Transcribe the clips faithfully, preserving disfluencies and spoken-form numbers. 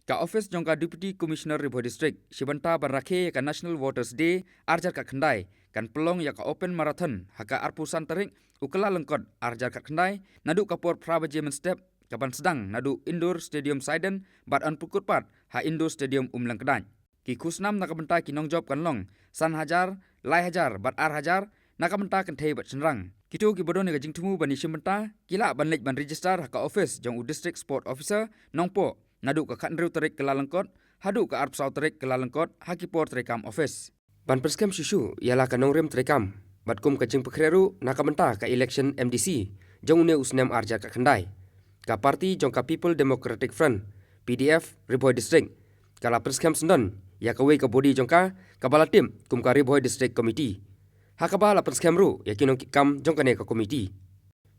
Ka office jong ka Deputy Commissioner Ri Bhoi District, shibynta ban rakhe ïa ka National Voters Day arhajar khatkhyndai, kan pynlong ïa ka Open Marathon ha ka arphew san tarik u Kyllalyngkot arhajar khatkhyndai, naduh ka por phra baje mynstep, kaban sdang naduh Indoor Stadium Saiden bad yn pynkut pat ha Indoor Stadium Umlyngkdait. Ki khusnam na ka bynta ki nongjop kan long san hajar, lai hajar bad ar hajar, na ka bynta kynthei bad shynrang. Kito kiba don ïa ka jingthmu ban ïashim bynta, ki lah ban leit ban register ha ka office jong u District Sport Officer Nongpoh, naduh ka khathynriew tarik Kyllalyngkot haduh ka arphew saw tarik Kyllalyngkot ha ki por treikam office. Ban pynskhem shuh shuh ïa la ka nongrim treikam bad kum ka jingpynkhreh ruh na ka bynta ka election M D C jong une u snem arhajar khatkhyndai, ka party jong ka People Democratic Front, P D F, Ri Bhoi District, ka la pynskhem syndon ïa kawei ka body jong ka, kaba la tip kum ka Ri Bhoi District Committee, ha kaba la pynskhem ruh ïa ki nongkitkam jong kane ka committee.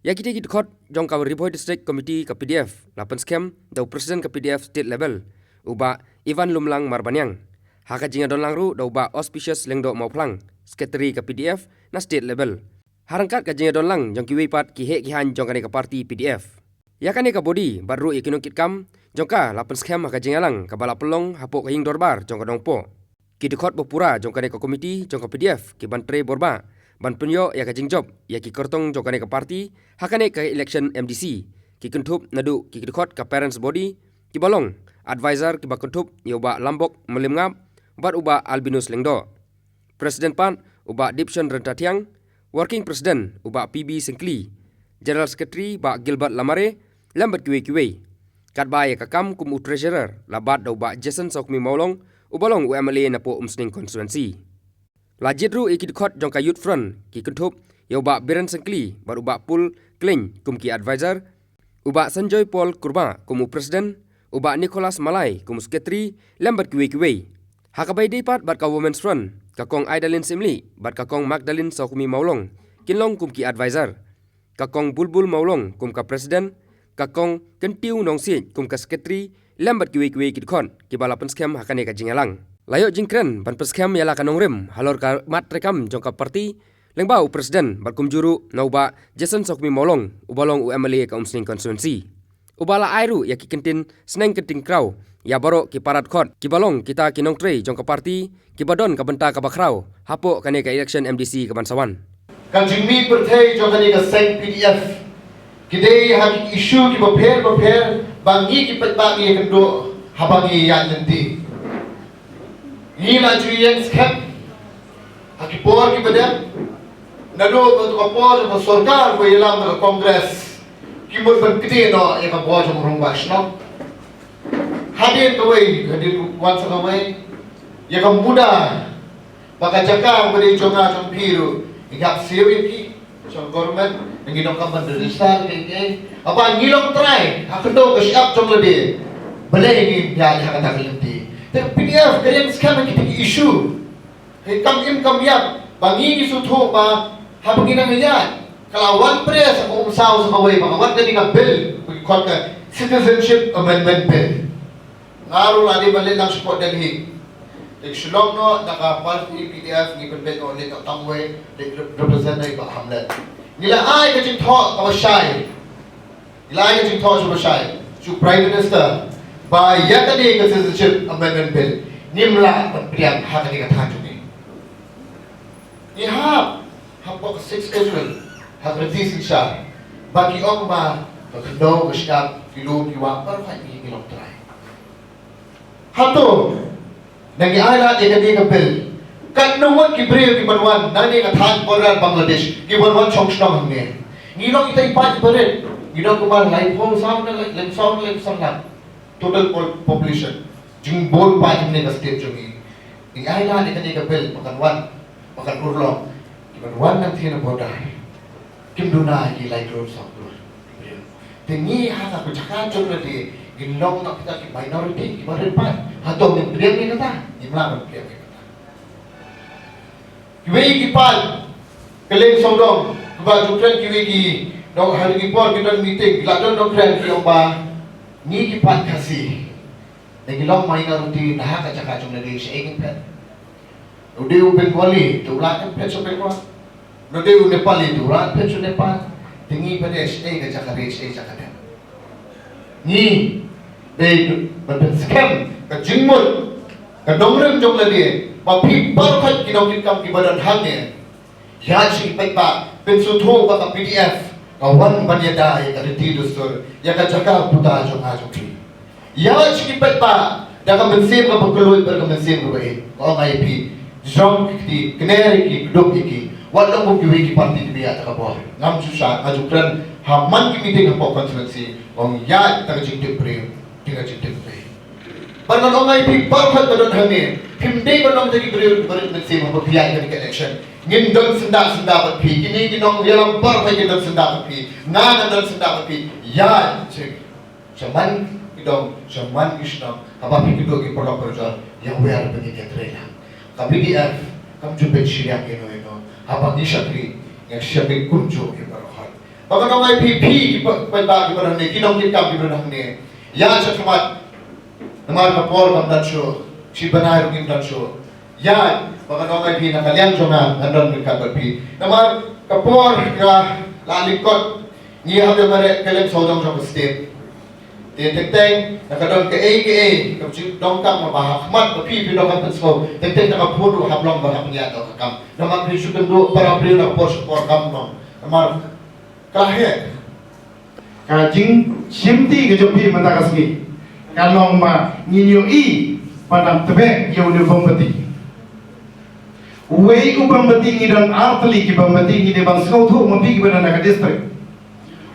Ïa kitei ki dkhot jong ka Ri Bhoi District Committee ka P D F la pynskhem da u President ka P D F State Level, u Bah Ivan Lumlang Marbaniang. Ha ka jingïadonlang ruh da u Bah Auspicious Lyngdoh Mawphlang, Secretary ka P D F na State Level, ha ryngkat ka jingïadonlang jong kiwei pat ki heh ki haiñ jong kane ka party P D F. Ïa kane ka body bad ruh ïa ki nongkitkam jong ka la pynskhem ha ka jingïalang kaba la pynlong hapoh ka ïing dorbar jong ka Nongpoh. Ki dkhot ba pura jong kane ka committee jong ka P D F ki ban trei borbah ban pynïoh ïa ka jingjop ïa ki kyrtong jong kane ka party ha kane ka election M D C, ki kynthup naduh ki dkhot ka parents body, kiba long advisor kiba kynthup ïa u Bah Lambok Mylliemngap bad u Bah Albinus Lyngdoh, President pat u Bah Dipson Ryntathiang, Working President u Bah P B Syngkli, General Secretary Bah Gilbert Lamare, lem bad kiwei kiwei. Katba ïa ka kam kum u Treasurer la bat da u Bah Jason Sawkmie Mawlong, uba long u M L A napoh Umsning Constituency. La jied ruh ïa ki dkhot jong ka Youth Front, ki kynthup ïa u Bah Biren Syngkli bad u Bah Pul Kleiñ kum ki advisor, u Bah Sanjoy Paul Kurbah kum u President, u Bah Nicholas Malai kum u Secretary, lem bad kiwei kiwei. Ha kaba ïadei pat bad ka Women's Front, ka Kong Idalin Syiemlieh bad ka Kong Magdalene Sawkmie Mawlong kin long kum ki advisor, ka Kong Bulbul Mawlong kum ka President, ka Kong Kyntiew Nongsiej kum ka Secretary, lem bad kiwei kiwei ki dkhot kiba la pynskhem ha kane ka jingïalang. La ïoh jingkren ban pynskhem ïa la ka nongrim halor ka mat treikam jong ka party lyngba u President bad kumjuh ruh na u Bah Jason Sawkmie Mawlong, uba long u M L A ka Umsning Constituency, uba la ai ruh ïa ki kyntien sneng kyntien kraw ïa baroh ki para dkhot kiba long kita ki nongtrei jong ka party kiba don ka bynta kaba khraw hapoh kane ka election M D C kaban sa wan. Ka jingmih pyrthei jong kane ka seng P D F ki dei ha ki issue kiba pher bapher ba ngi ki paidbah ngi ïakynduh haba ngi ïaid lynti. Ngi la ju ïeng skhem ha ki por kiba dep, naduh ba ka por jong ka sorkar ba ïalam da ka Congress, ki mut ban kdieh noh ïa ka bor jong u rangbah shnong. Hadien kawei, hadien wan sa kawei, ïa ka mudar ba ka jaka ba dei jong nga jong phi ruh ngi hap siew ïa phi sha government, ngi donkam ban register, kiei kiei. Haba ngi long trai ha khyndew ka shyiap jong lade, balei ngim ïaid ha kata ka lynti? Te P D F ka ïeng skhem ïa kita ki issue. Hei, kam im kam ïap ba ngi ngi sngewthuh ba haba ngi dang ïaid, ka la wan press ka umsaw sa kawei ba ka wan kane ka bill ba ki khot ka Citizenship Amendment Bill. Nga ruh la dei ban leit lang shapoh Delhi. Te Shillong noh na ka party P D F ngi pynbeit noh leit noh tang wei, leit represent na i Bah Hamlet. Ngi la ai ka jingthoh kaba shai. Ngi la ai ka jingthoh kaba shai sha u Prime Minister ba ïa kane ka Citizenship Amendment Bill ngim lah ban pdiang ha kane ka thaiñ jong ngi. Ngi hap hapoh ka Sixth Schedule ha ka Riti Synshar ba ki ong ba ka khyndew ka shyiap, ki lum ki wah baroh ngi ngi long trai. Hato ngi ai lad ïa kane ka bill, katno ngut ki briew ki ban wan na kane ka thaiñ border Bangladesh, ki ban wan shong shnong hangne? Ngi long kita i paid i barit, ngi long kumba laiphew saw ne laiphew saw ne laiphew san lak total pol-, population jingbun paid hangne ka state jong ngi. Ngi ai lad ïa kane ka bill ba kan wan, ba kan urlong, ki ban wan nangtei na border. Kim duna ki lai klur saw klur. Te ngi ha ka jaka jong lade, ngi long na kita ki minority, ki barit paid. Hato ngin pdiang ïa kata? Ngim lah ban pdiang ïa kata. Kiwei ki paid Kylleng Sawdong kiba ju kren, kiwei ki nong, ha ki por ki don meeting, ki la don nongkren, ki ong ba ngi ki paid Khasi, ngi long minority na ha ka jaka jong lade, shaei ngin phet? U dei u Bengali, te u lah ban phet sha Bengal. U dei u Nepali, te u lah ban phet sha Nepal. Te ngi pat de, shaei ka jaka re, shaei jaka de? Ngi Phi ban pynskhem ka jingmut ka nongrim jong lade ba phi baroh ki nongkitkam kiba don hangne. Ïa shi paidbah, pynsngewthuh ba ka P D F ka wan ban ïada ïa ka riti dustur, ïa ka jaka puta jong nga jong phi. Ïa shi paidbah, da ka mynsiem kaba kylluid bad ka mynsiem kaba ïeit, nga ong ïa phi, jrong ki kti, kner ïa ki, kdup ïa ki, wat long kum kiwei ki parti kiba ïaid da ka bor. Ngam ju shah, nga ju kren ha man ki meeting hapoh constituency, ong ïaid da ka jingtip briew, da ka jingtip briew. Ban ong ïa phi baroh ba don hangne, phim dei ban long da ki briew ba rit mynsiem haba phi ïaid ha ka election. Ngin don syndah syndah bad phi, kine ki nongïalam baroh kin don syndah bad phi, nga ngan don syndah bad phi. Ïa, check. Shaman ki dong, shaman ki shnong, haba phi kynduh ki paralok parajor, ïa wer ba ngin ïatrei lang. Ka P D F kam ju pynshiliang ïano ïano, haba ngi shakri, ngi shakri kumjuh ïa baroh. Ba ka nong I P P ki pa, pa, pa, ki ba hangne, ki nongkitkam ki ba hangne. Ïa sha khmat, namar ka por kam don shuh, shi bnai ruh ngim don shuh. Ïa, ba ka nong I P na ka liang jong nga, ngan don ryngkat bad phi. Namar ka por ka la lyngkot, ngi hap ïa mareh ka lem sawdong jong ka state. Te teng teng, na ka don kaei kaei, ka ju donkam ba ha khmat ba phi phi donkam pynsngew, teng teng na ka phone ruh hap long ba hap ïa donkam. Namar phi shu kynduh para briew na ka por sha ka por kam long. Namar ka heh. Ka jingshimti ka jong phi mynta ka sngi ka long ba ngin ïohi ba dang tbeh ïa une u Bymbati. Uwei u Bymbati, ngi don ar tylli ki Bymbati, ngi dei ban sngewthuh ma phi kiba don ha ka district.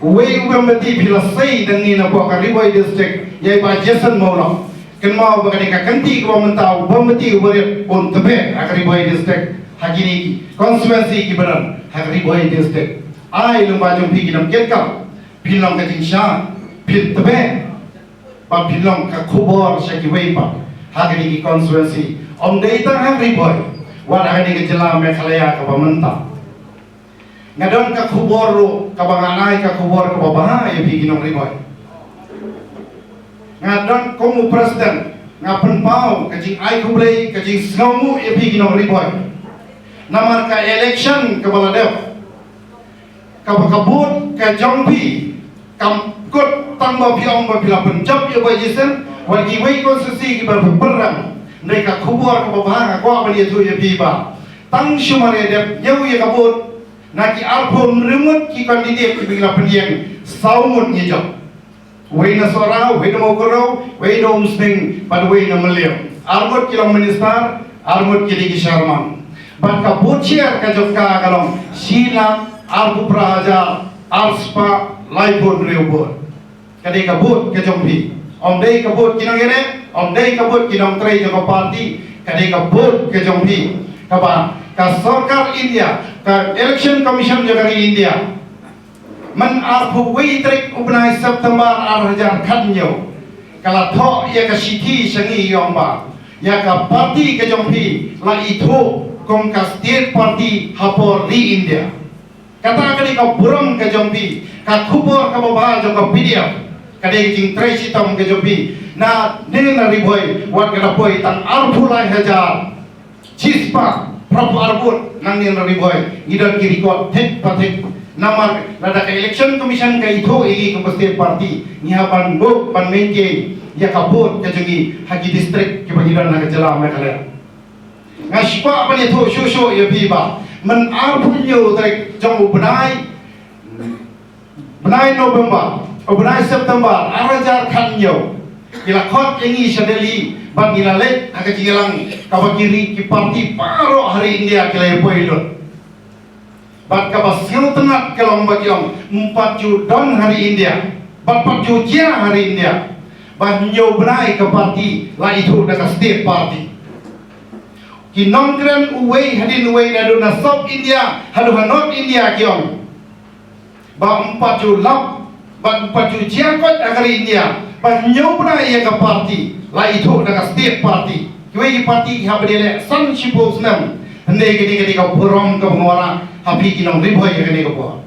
Uwei u Bymbati phi la sei da ngi napoh ka Ri Bhoi District, ïa i Bah Jason Mawlong. Kynmaw ba ka dei ka kynti kaba mynta u Bymbati uba rit un tbeh ha ka Ri Bhoi District, ha kine ki constituency kiba don ha ka Ri Bhoi District. Ai lyngba jong phi ki nongkitkam, phin long ka jingshai, phin tbeh, ba phin long ka khubor sha kiwei pat ha kine ki constituency. Ym dei tang ha Ri Bhoi, wat ha kane ka jylla Meghalaya kaba mynta. Nga don ka khubor ruh kaba nga ai ka khubor kaba bha ïa phi ki nong Ri Bhoi. Nga don kum u president, nga pynpaw ka jingai khublei, ka jingsngewnguh ïa phi ki nong Ri Bhoi. Namar ka election kaba la dep, kaba ka vote ka jong phi kam kut tang ba phi ong ba phi la pynjop ïa u Bah Jason, wat kiwei constituency kiba phi pynrem. Hynrei ka khubor kaba bha nga kwah ban ïathuh ïa phi ba tang shu mar ïa dep ñiew ïa ka vote, na ki arphew hynriew ngut ki candidate kiba ngi la pynïeng, saw ngut ngi jop. Wei na Sohra, wei na Mawkyrwat, wei na Umsning, bad wei na Mylliem. Ar ngut ki long minister, ar ngut ki dei ki chairman. Bad ka vote share ka jong ka ka long shi lak arphew phra hajar ar spah laiphew hynriew vote. Ka dei ka vote ka jong phi. Ym dei ka vote ki nongïaleh, ym dei ka vote ki nongtrei jong ka party, ka dei ka vote ka jong phi. Kaba ka sorkar India, ka Election Commission jong ka ri India, myn arphew wei tarik u bnai September ar hajar khathynñiew, ka la thoh ïa ka shithi sha ngi ïa ong ba ïa ka party ka jong phi la ithuh kum ka state party ha por ri India. Kata ka dei ka burom ka jong phi, ka khubor kaba bha jong ka P D F, ka dei ka jingtrei shitom ka jong phi. Na ne na Ri Bhoi, wat ka da poi tang arphew lai hajar shispah phra phew ar vote, nangne na Ri Bhoi ngi don ki record thik pa thik. Namar lada ka Election Commission ka ithuh ïa ngi kum ka state party, ngi hap ban buh ban maintain ïa ka vote ka jong ngi ha ki district kiba ngi don ha ka jylla Meghalaya. Nga shu kwah ban ïathuh shuh shuh ïa phi ba myn arphew hynñiew tarik jong u bnai, bnai November, u bnai September ar hajar khathynñiew, ki la khot ïa ngi sha Delhi bad ngi la leit ha ka jingïalang kaba ki ri ki party baroh ha ri India ki la ïa poi lut. Bad kaba sngewtynnat ka long ba ki ong, ym pat ju don ha ri India, bad ym pat ju jia ha ri India ba hynñiew bnai ka party la ithuh da ka state party. Ki nongkren uwei hadien uwei, naduh na South India haduh ha North India, ki ong ba ym pat ju lap, bad ym pat ju jia koit ha ka ri India ba hynñiew bnai ïa ka party la ithuh da ka state party. Kiwei ki party ki hap ban ïaleh san shiphew snem. Hynrei kane ka dei ka burom kaba nga wanrah ha phi ki nong Ri Bhoi ha kane ka por.